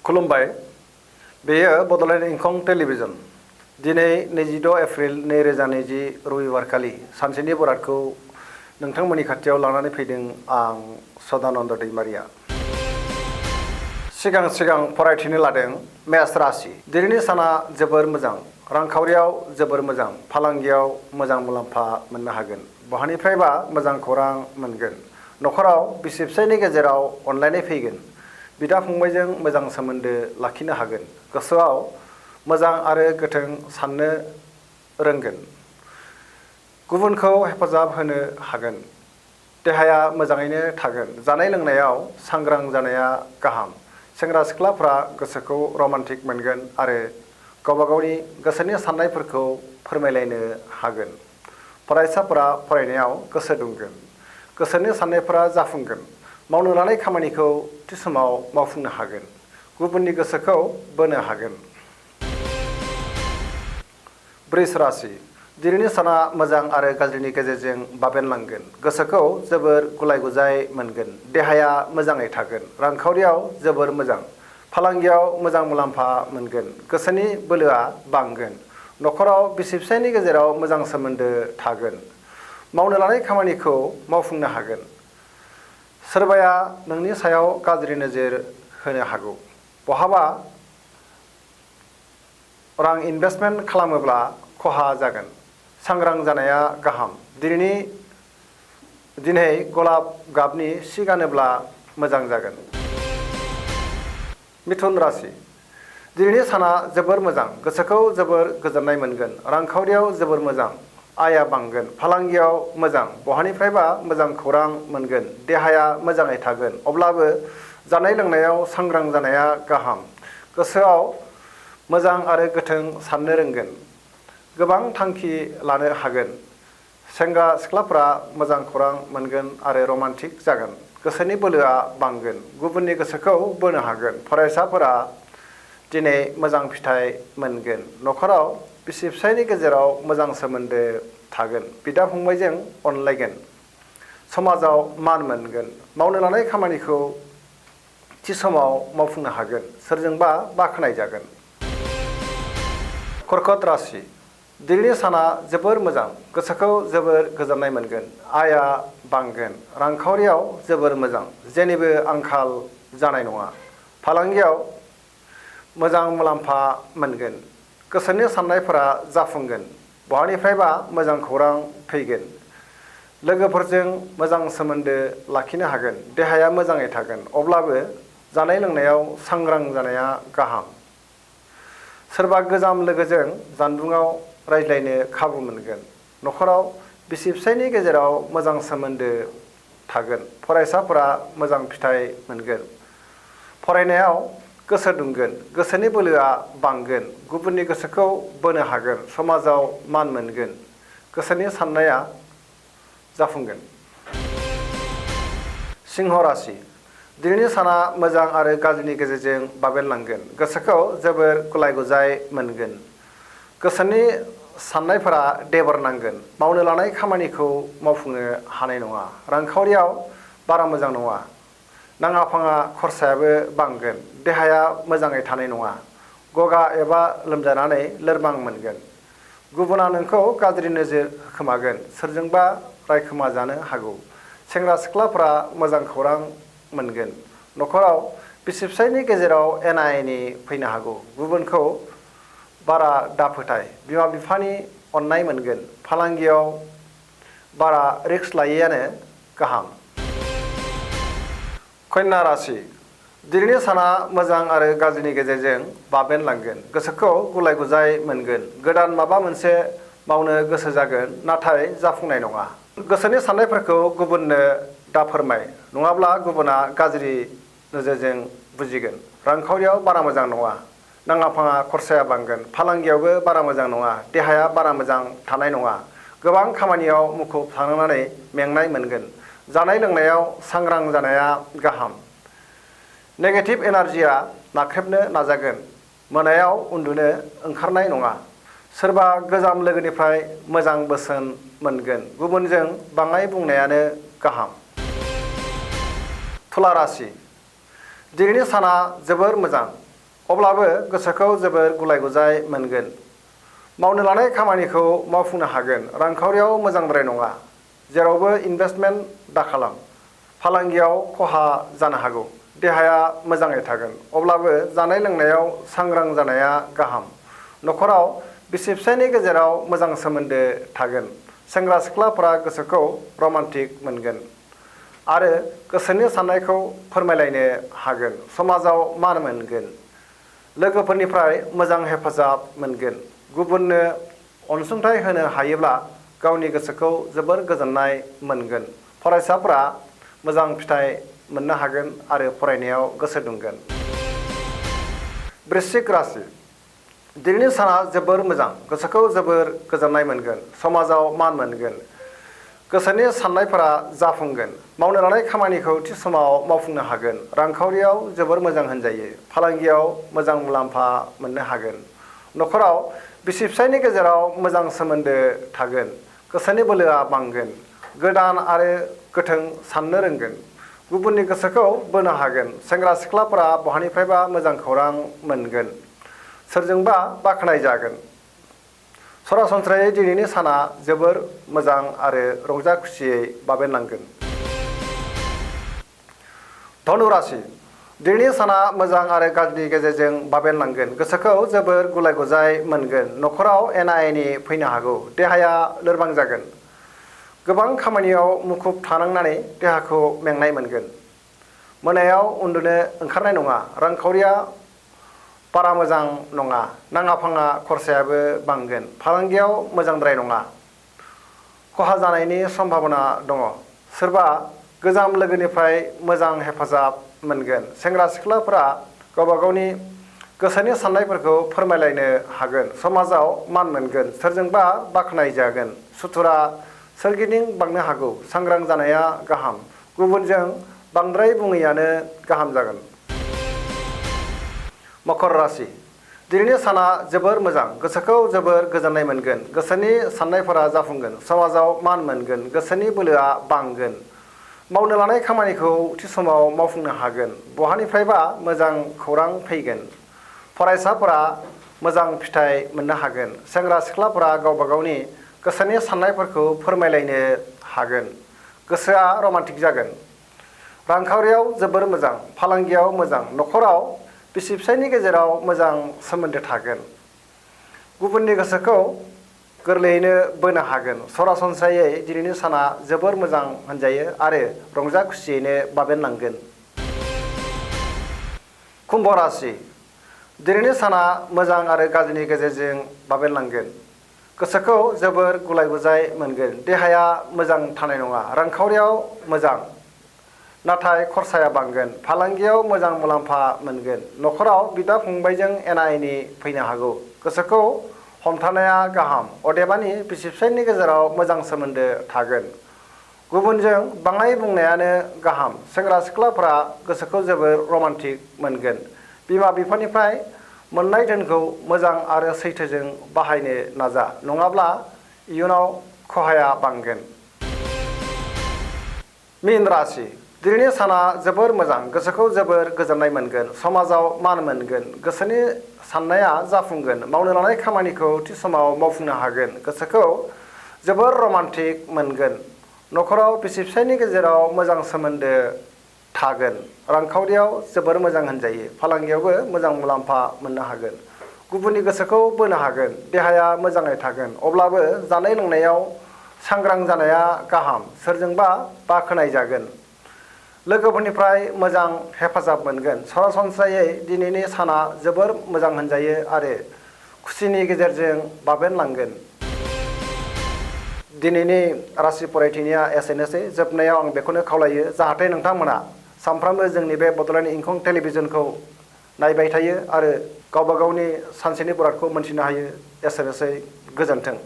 खुलुमबाय बेयो बड'लेण्ड इंखं टेलिभिजन दिनै 22 एप्रिल 2020 रबिबारखालि सानसेनि बरादखौ नोंथांमोननि खाथियाव लानानै फैदों आं सदानन्द दैमारिया सिगां फरायथिनो लादों मेष राशि दिनैनि साना जोबोर मोजां रांखावरियाव जोबोर मोजां फालांगियाव मोजां मुलाम्फा मोननो हागोन बहानिफ्रायबा मोजां खौरां मोनगोन नखराव बिसि फिसायनि गेजेराव अनलायनाय फैगोन बिदा फंबायजों मोजां सोमोन्दो लाखिनो हागोन गोसोआव मोजां आरो गोथों साननो रोंगोन गुबुनखौ हेफाजाब होनो हागोन देहाया मोजाङैनो थागोन जानाय लोंनायाव सांग्रां जानाया गाहाम सेंग्रा सिख्लाफ्रा गोसोखौ रमान्टिक मोनगोन आरो गावबा गावनि गोसोनि साननायफोरखौ फोरमायलायनो हागोन फरायसाफोरा फरायनायाव गोसो दुंगोन गोसोनि साननायफोरा जाफुंगोन मावनो लानाय खामानिखौ थि समाव मावफुंनो हागोन गुबुननि गोसोखौ बोनो हागोन वृष राशि दिनैनि साना मोजां आरो गाज्रिनि गेजेरजों बाबेनलांगोन गोसोखौ जोबोर गुलाय गुजाय मोनगोन देहाया मोजाङै थागोन रांखावरियाव जोबोर मोजां फालांगियाव मोजां मुलाम्फा मोनगोन गोसोनि बोलोआ बांगोन नखराव बिसि फिसायनि गेजेराव मोजां सोमोन्दो थागोन मावनो लानाय खामानिखौ मावफुंनो हागोन सोरबाया नोंनि सायाव गाज्रि नोजोर होनो हागौ बहाबा रां इनभेस्टमेन्ट खालामोब्ला खहा जागोन सांग्रां जानाया गाहाम दिनै गलाब गाबनि सि गानोब्ला मोजां जागोन मिथुन राशि दिनैनि साना जोबोर मोजां गोसोखौ जोबोर गोजोननाय मोनगोन रांखावरियाव जोबोर मोजां आया बांगोन फालांगियाव मोजां बहानिफ्रायबा मोजां खौरां मोनगोन देहाया मोजाङै थागोन अब्लाबो जानाय लोंनायाव सांग्रां जानाया गाहाम गोसोआव मोजां आरो गोथों साननो रोंगोन गोबां थांखि लानो हागोन सेंग्रा सिख्लाफ्रा मोजां खौरां मोनगोन आरो रमान्टिक जागोन गोसोनि बोलोआ बांगोन गुबुननि गोसोखौ बोनो हागोन फरायसाफोरा दिनै मोजां फिथाइ मोनगोन नखराव बिसि फिसायनि गेजेराव मोजां सोमोन्दो थागोन बिदा फंबायजों अनलायगोन समाजाव मान मोनगोन मावनो लानाय खामानिखौ थि समाव मावफुंनो हागोन सोरजोंबा बाख्नाय जागोन कर्कट राशि दिनैनि साना जोबोर मोजां गोसोखौ जोबोर गोजोननाय मोनगोन आया बांगोन रांखावरियाव जोबोर मोजां जेनिबो आंखाल जानाय नङा फालांगियाव मोजां मुलाम्फा मोनगोन गोसोनि साननायफोरा जाफुंगोन बहानिफ्रायबा मोजां खौरां फैगोन लोगोफोरजों मोजां सोमोन्दो लाखिनो हागोन देहाया मोजाङै थागोन अब्लाबो जानाय लोंनायाव सांग्रां जानाया गाहाम सोरबा गोजाम लोगोजों जानबुङाव रायज्लायनो खाबु मोनगोन नखराव बिसि फिसायनि गेजेराव मोजां सोमोन्दो थागोन फरायसाफोरा मोजां फिथाइ मोनगोन फरायनायाव गोसो दुंगोन गोसोनि बोलोआ बांगोन गुबुननि गोसोखौ बोनो हागोन समाजाव मान मोनगोन गोसोनि साननाया जाफुंगोन सिंह राशि दिनैनि साना मोजां आरो गाज्रिनि गेजेरजों बाबेनलांगोन गोसोखौ जोबोर गुलाय गुजाय मोनगोन गोसोनि साननायफोरा देबर नांगोन मावनो लानाय खामानिखौ मावफुंनो हानाय नङा रांखावरियाव बारा मोजां नङा नाङा फाङा खरसायाबो बांगोन देहाया मोजाङै थानाय नङा गगा एबा लोमजानानै लोरबां मोनगोन गुबुना नोंखौ गाज्रि नोजोर होखोमागोन सोरजोंबा रायखोमा जानो हागौ सेंग्रा सिख्लाफ्रा मोजां खौरां मोनगोन नखराव बिसि फिसायनि गेजेराव एना एनि फैनो हागौ गुबुनखौ बारा दाफोथाय बिमा बिफानि अननाय मोनगोन फालांगियाव बारा रिस्क लायैयानो गाहाम कन्या राशि दिनैनि साना मोजां आरो गाज्रिनि गेजेरजों बाबेनलांगोन गोसोखौ गुलाय गुजाय मोनगोन गोदान माबा मोनसे मावनो गोसो जागोन नाथाय जाफुंनाय नङा गोसोनि साननायफोरखौ गुबुननो दाफोरमाय नङाब्ला गुबुना गाज्रि नोजोरजों बुजिगोन रांखावरियाव बारा मोजां नङा नाङा फाङा खरसाया बांगोन फालांगियावबो बारा मोजां नङा देहाया बारा मोजां थानाय नङा गोबां खामानियाव मुखुब थानांनानै मेंनाय मोनगोन जानाय लोंनायाव सांग्रां जानाया गाहाम नेगेटिभ एनार्जिया नाख्रेबनो नाजागोन मोनायाव उन्दुनो ओंखारनाय नङा सोरबा गोजाम लोगोनिफ्राय मोजां बोसोन मोनगोन गुबुनजों बाङाय बुंनायानो गाहाम तुला राशि दिनैनि साना जोबोर मोजां अब्लाबो गोसोखौ जोबोर गुलाय गुजाय मोनगोन। मावनो लानाय खामानिखौ मावफुंनो हागोन। रांखावरियाव मोजांद्राय नङा। जेरावबो इनभेस्टमेन्ट दाखालाम। फालांगियाव खहा जानो हागौ। देहाया मोजाङै थागोन। अब्लाबो जानाय लोंनायाव सांग्रां जानाया गाहाम। नखराव बिसि फिसायनि गेजेराव मोजां सोमोन्दो थागोन। सेंग्रा सिख्लाफोरा गोसोखौ रमान्टिक मोनगोन आरो गोसोनि साननायखौ फोरमायलायनो हागोन। समाजाव मान मोनगोन। लोगोफोरनिफ्राय मोजां हेफाजाब मोनगोन। गुबुननो अनसुंथाइ होनो हायोब्ला गावनि गोसोखौ जोबोर गोजोननाय मोनगोन। फरायसाफोरा मोजां फिथाइ मोननो हागोन आरो फरायनायाव गोसो दुंगोन। वृश्चिक राशि दिनैनि साना जोबोर मोजां। गोसोखौ जोबोर गोजोननाय मोनगोन। समाजाव मान मोनगोन। गोसोनि साननायफोरा जाफुंगोन। मावनो लानाय खामानिखौ थि समाव मावफुंनो हागोन। रांखावरियाव जोबोर मोजां होनजायो। फालांगियाव मोजां मुलाम्फा मोननो हागोन। नखराव बिसि फिसायनि गेजेराव मोजां सोमोन्दो थागोन। गोसोनि बोलोआ बांगोन। गोदान आरो गोथों साननो रोंगोन। गुबुननि गोसोखौ बोनो हागोन। सेंग्रा सिख्लाफोरा बहानिफ्रायबा मोजां खौरां मोनगोन। सोरजोंबा बाख्नायजागोन। सरासनस्रायै दिनैनि साना जोबोर मोजां आरो रंजा खुसियै बाबेनलांगोन। धनु राशि दिनैनि साना मोजां आरो गाज्रिनि गेजेरजों बाबेनलांगोन। गोसोखौ जोबोर गुलाय गुजाय मोनगोन। नखराव एना एनि फैनो हागौ। देहाया लोरबां जागोन। गोबां खामानियाव मुखुब थानांनानै देहाखौ मेंनाय मोनगोन। मोनायाव उन्दुनो ओंखारनाय नङा। रांखावरिया बारा मोजां नङा। नाङा फाङा खरसायाबो बांगोन। फालांगियाव मोजांद्राय नङा। खहा जानायनि सम्भाबना दङ। सोरबा गोजाम लोगोनिफ्राय मोजां हेफाजाब मोनगोन। सेंग्रा सिख्लाफोरा गावबा गावनि गोसोनि साननायफोरखौ फोरमायलायनो हागोन। समाजाव मान मोनगोन। सोरजोंबा बाख्नायजागोन। सुथुरा सोरगिदिं बांनो हागौ। सांग्रां जानाया गाहाम। गुबुनजों बांद्राय बुङैयानो गाहाम जागोन। मकर राशि दिनैनि साना जोबोर मोजां। गोसोखौ जोबोर गोजोननाय मोनगोन। गोसोनि साननायफोरा जाफुंगोन। समाजाव मान मोनगोन। गोसोनि बोलोआ बांगोन। मावनो लानाय खामानिखौ थि समाव मावफुंनो हागोन। बहानिफ्रायबा मोजां खौरां फैगोन। फरायसाफोरा मोजां फिथाइ मोननो हागोन। सेंग्रा सिख्लाफोरा गावबा गावनि गोसोनि साननायफोरखौ फोरमायलायनो हागोन। गोसोआ रमान्टिक जागोन। रांखावरियाव जोबोर मोजां। फालांगियाव मोजां। नखराव बिसि फिसायनि गेजेराव मोजां सोमोन्दो थागोन। गुबुननि गोसोखौ गोरलैयैनो बोनो हागोन। सरासनस्रायै दिनैनि साना जोबोर मोजां होनजायो आरो रंजा खुसियैनो बाबेनलांगोन। कुम्भ राशि दिनैनि साना मोजां आरो गाज्रिनि गेजेरजों बाबेनलांगोन। गोसोखौ जोबोर गुलाय गुजाय मोनगोन। देहाया मोजां थानाय नङा। रांखावरियाव मोजां नाथाय खरसाया बांगोन। फालांगियाव मोजां मुलाम्फा मोनगोन। नखराव बिदा फंबायजों एना एनि फैनो हागौ। गोसोखौ हमथानाया गाहाम। अदेबानि बिसि फिसायनि गेजेराव मोजां सोमोन्दो थागोन। गुबुनजों बाङाय बुंनायानो गाहाम। सेंग्रा सिख्लाफोरा गोसोखौ जोबोर रमान्टिक मोनगोन। बिमा बिफानिफ्राय मोननाय धोनखौ मोजां आरो सैथोजों बाहायनो नाजा। नङाब्ला इयुनाव खहाया बांगोन। मीन राशि दिनैनि साना जोबोर मोजां। गोसोखौ जोबोर गोजोननाय मोनगोन। समाजाव मान मोनगोन। गोसोनि साननाया जाफुंगोन। मावनो लानाय खामानिखौ थि समाव मावफुंनो हागोन। गोसोखौ जोबोर रमान्टिक मोनगोन। नखराव बिसि फिसायनि गेजेराव मोजां सोमोन्दो थागोन। रांखावरियाव जोबोर मोजां होनजायो। फालांगियावबो मोजां मुलाम्फा मोननो हागोन। गुबुननि गोसोखौ बोनो हागोन। देहाया मोजाङै थागोन। अब्लाबो जानाय लोंनायाव सांग्रां जानाया गाहाम। सोरजोंबा बाख्नायजागोन। लोगोफोरनिफ्राय मोजां हेफाजाब मोनगोन। सरासनस्रायै दिनैनि साना जोबोर मोजां होनजायो आरो खुसिनि गेजेरजों बाबेनलांगोन। दिनैनि राशि फरायथिनिया एसेनोसै। जोबनायाव आं बेखौनो खावलायो जाहाथे नोंथांमोना सानफ्रामबो जोंनि बे बड'लेण्ड इंखं टेलिभिजनखौ नायबाय थायो आरो गावबा गावनि सानसेनि बरादखौ मोनथिनो हायो। एसेनोसै। गोजोन्थों।